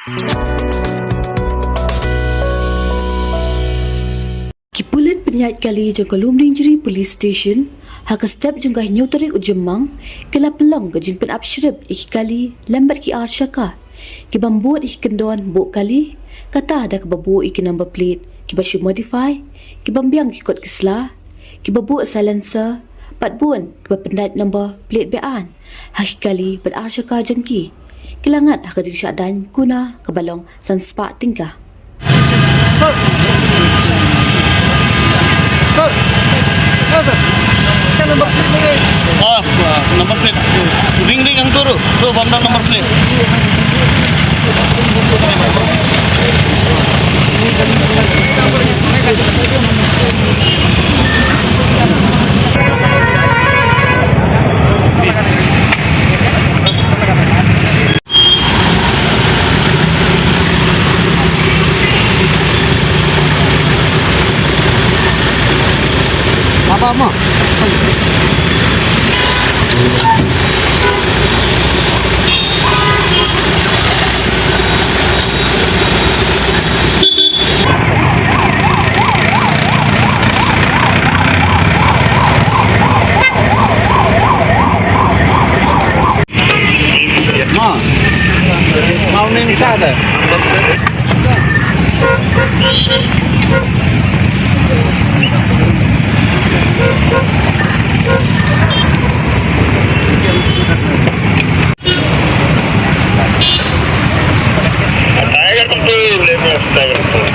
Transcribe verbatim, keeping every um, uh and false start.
Ki pulit pynïaid kali jong ka Lumdiengjri Police Station ha ka step jong ka hynñiew tarik u Jymmang ki la pynlong ka jingpynap shrip ïa ki kali lem bad ki ar shaka ki bym bud ïa ki kyndon buh kali, kata da kaba buh ïa ki number plate kiba shu modify, ki bym biang ki kot ki sla, kiba buh silencer bad bun kiba pyndait number plate be-aiñ ha ki kali bad ar shaka jong ki. Ki la ngat ha ka jingshah daiñ kuna kaba long san spah tyngka. Ah, ah, number plate. Ring, ring, hangto ruh. To, bam da number plate. Apa mo? Ma. Mau ning sa da. Tiger Control, Lemos, Tiger Control.